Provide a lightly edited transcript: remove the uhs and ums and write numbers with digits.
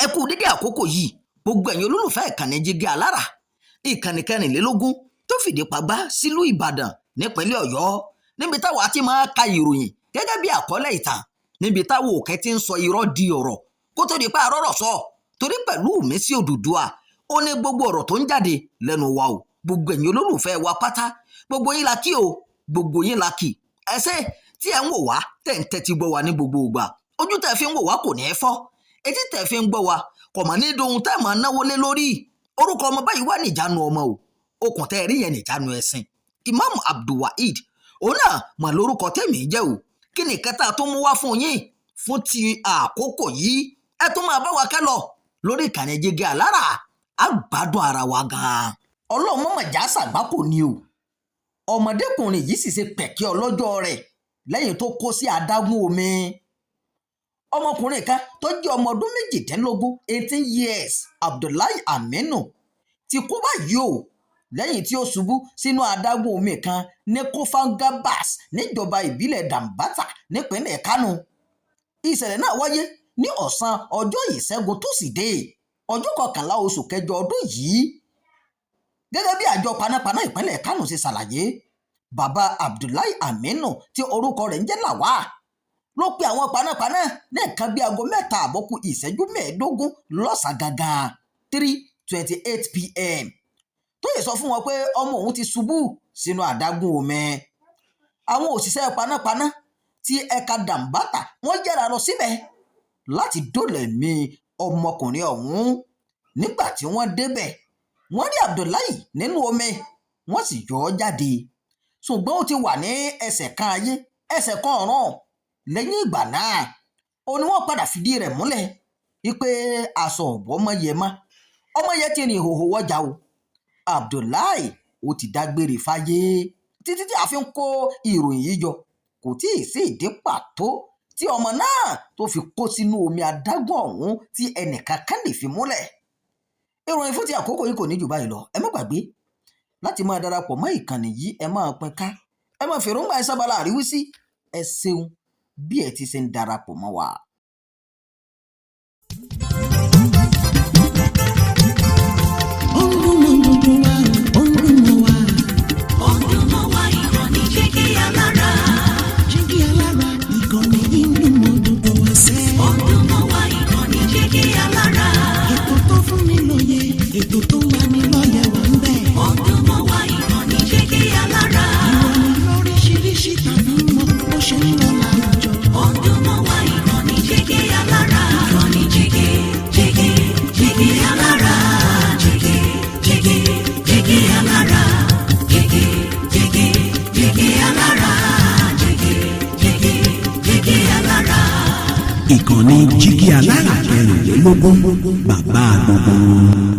Ẹ kú dédé àkókò yìí, gbogbo ẹ̀yin olólùfẹ́ ìkànnì Jígí Alára, ìkànnì 24 tó fìdí pagbá sílùú Ìbàdàn nípínlẹ̀ Ọ̀yọ́, níbi táwa ti máa ka ìròyìn gẹ́gẹ́ bí àkọlé ìtàn, níbi táwa òkè ti ń sọ irọ́ di ọ̀rọ̀ kó tó di pa àrọ́rọ̀ sọ, torí pẹ̀lú mi sí Odùduwà ó ní gbogbo ọ̀rọ̀ tó ń jáde lẹ́nu wa o. Gbogbo ẹ̀yin olólùfẹ́ wa pátá, gbogbo yín la kí o, gbogbo yín la kí. Ẹ ṣé tí ẹ ń wò wá, tẹ̀ ń tẹ́tí gbọ́ wa ní gbogbo ìgbà. Ojú tẹ̀ fi ń wò wá kò ní í fọ́, etí tẹ̀ fi ń gbọ́ wa kò mọ̀ ní dohun tẹ́ máa náwó lé lórí. Orúkọ ọmọ báyìí wà níjánu ọmọ o, okùn tẹ́ rí yẹn níjánu ẹ̀sìn. Imam Abdulwaheed òun náà mọ̀ lórúkọ tẹ̀mí jẹ́ o. Kí ni kẹta tó mú wá fún yín fún ti àkókò yìí? Ẹ tún máa bá wa ká lọ lórí ìkànnì Jígí Alára, á gbádùn ara wa gan-an. Ọlọ́run mọ̀mọ́ já sàgbákò ni o. Ọmọdékùnrin yìí sì ṣe pẹ̀kẹ́ ọlọ́jọ́ rẹ̀ lẹ́yìn tó kó sí adágún omi. Ọmọkùnrin kan tó jẹ́ ọmọ ọdún 18, 18 years, Abdullahi Aminu, ti kú báyìí o, lẹ́yìn tí ó ṣubú sínú adágún omi kan ní Kofar Gabas níjọba ìbílẹ̀ Dambata nípínlẹ̀ Kánò. Ìṣẹ̀lẹ̀ náà wáyé ní ọ̀sán ọjọ́ Ìṣẹ́gun Túsídẹ̀ẹ́, ọjọ́ 11 oṣù kẹjọ ọdún yìí. Gẹ́gẹ́ bí àjọ panápaná ìpínlẹ̀ Kánò ṣe ṣàlàyé, bàbá Abdullahi Aminu tí orúkọ rẹ̀ ń jẹ́ Lawal ló pe àwọn panápaná ní nǹkan bíi aago 3:25 lọ́sàn-án gangan, 3:28 p.m., tó yẹ sọ fún wọn pé ọmọ òun ti ṣubú sínú adágún omi. Àwọn òṣìṣẹ́ panápaná tí ẹ̀ka Dambata wọ́n yára lọ síbẹ̀ láti dóòlà ẹ̀mí ọmọkùnrin ọ̀hún. Nígbà tí wọ́n débẹ̀, wọ́n rí Abdullahi nínú omi, wọ́n sì yọ ọ́ jáde, ṣùgbọ́n ó ti wà ní ẹsẹ̀ kan ayé, ẹsẹ̀ kan ọ̀run. Lẹ́yìn ìgbà náà ó ní wọ́n padà fìdí rẹ̀ múlẹ̀ wípé aṣọ ọ̀bọ ọmọ yẹ mọ́, ọmọ yẹn ti rìn ìhòòhò wọjà o. Abdullahi ó ti dágbére fáyé. Títí tí a fi ń kó ìròyìn yìí jọ, kò tí ì sí ìdí pàtó tí ọmọ náà tó fi kó sínú omi adágún ọ̀hún tí ẹnìkan kan lè fi múlẹ̀. Ìròyìn fún ti àkókò yìí kò ní jù báyìí lọ. Ẹ má gbàgbé láti máa darapọ̀ mọ́ ìkànnì yìí, ẹ máa pín ká, ẹ máa fèròǹgbà ẹ sábàlá àríwísí. Ẹ ṣeun bí ẹ ti ṣe ń darapọ̀ mọ́ wa. Ó ń dún mọ́ gbogbo wa, ó ń dún mọ́ wa. Ó ń dún mọ́ wa, ìkànnì Jígí Alára. Jígí Alára, ìkànnì yìí ń dún mọ́ gbogbo wa sẹ́. Ó ń dún mọ́ wa, ìkànnì Jígí Alára. Ètò tó fún ni lóye, ètò tó ń lani lọ́yẹ̀ wà ń bẹ̀. Ó ń dún mọ́ wa, ìkànnì Jígí Alára. Ìròyìn lóríṣiríṣi tàbí mọ́ bó ṣe ń lọ láwùjọ. Ó ń dún mọ́ wa, ìkànnì Jígí Alára. Ìkànnì Jígí, Jígí, Jígí Alára. Jígí, Jígí, Jígí Alára. Jígí, Jígí, Jígí Alára. Jígí, Jígí, Jígí Alára. Ìkànnì Jígí Alára 24, bàbá gbogbo wọn.